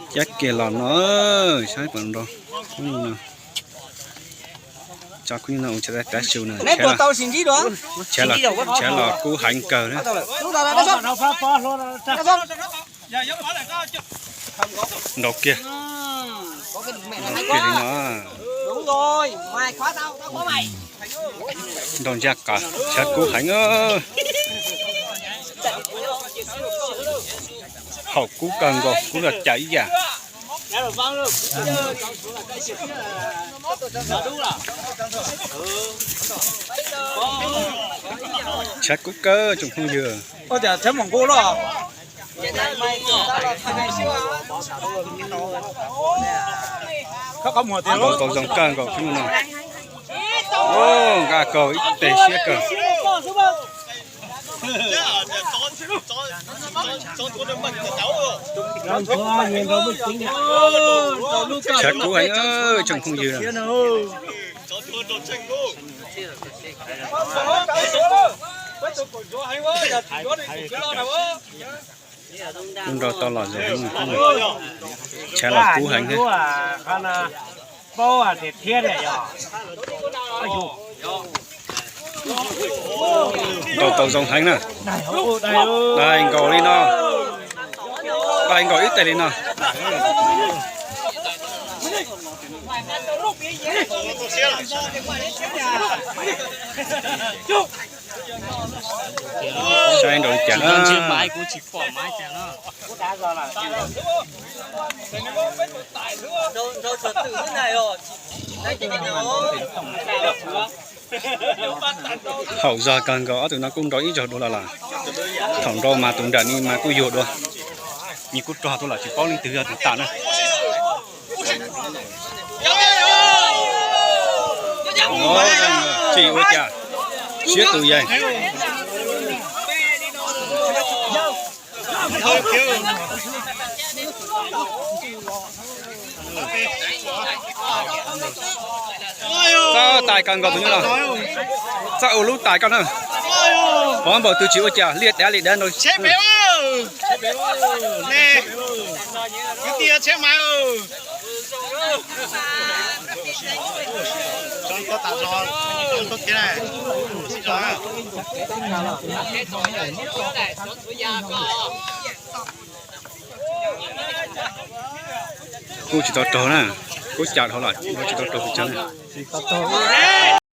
Cab kiag los no, saib puas nrau. Khub nyuj no, tso khub nyuj no ua tsav tav su na, chav los kub heev kawg na. Nrau kiag, nrau kiag li no. Nrau ntsa qas, chav kub heev. Haum kub kawg nkaus, kub los cas ib yam. Tshav kub kawg tsoom phooj ywg. Ntaus tau zoo kawg nkaus no. Nqa kaug ib teg siab kawg. Tshav kub heev tsoom phooj ywg. Kuj nrau tau los zoo heev, tshav los kub heev thiab. Ntaus tau zoo heev na. Dai nkaus li no. Dai nkaus ib teg li no. Saib nrau li cas na. Haum zog kawg nkaus, ob tug no kuj nrau ib zaug dua los lawm. Thaum nrau mas tus nram ni mas kuj yuag dua. Nws kuj rog tuaj los tsis paub leej twg yog tus tas na. Tsis ua cas, siab tus yeej. Txawj tais kawg nkaus tus nyuj no. Txawj ua lub tais koj na. Pov npaum twg tsis ua cas, liaj dav liaj dav nrau. Kuj tsis tau raug na, kuj cas dhau los tsis tau raug pes tsawg na.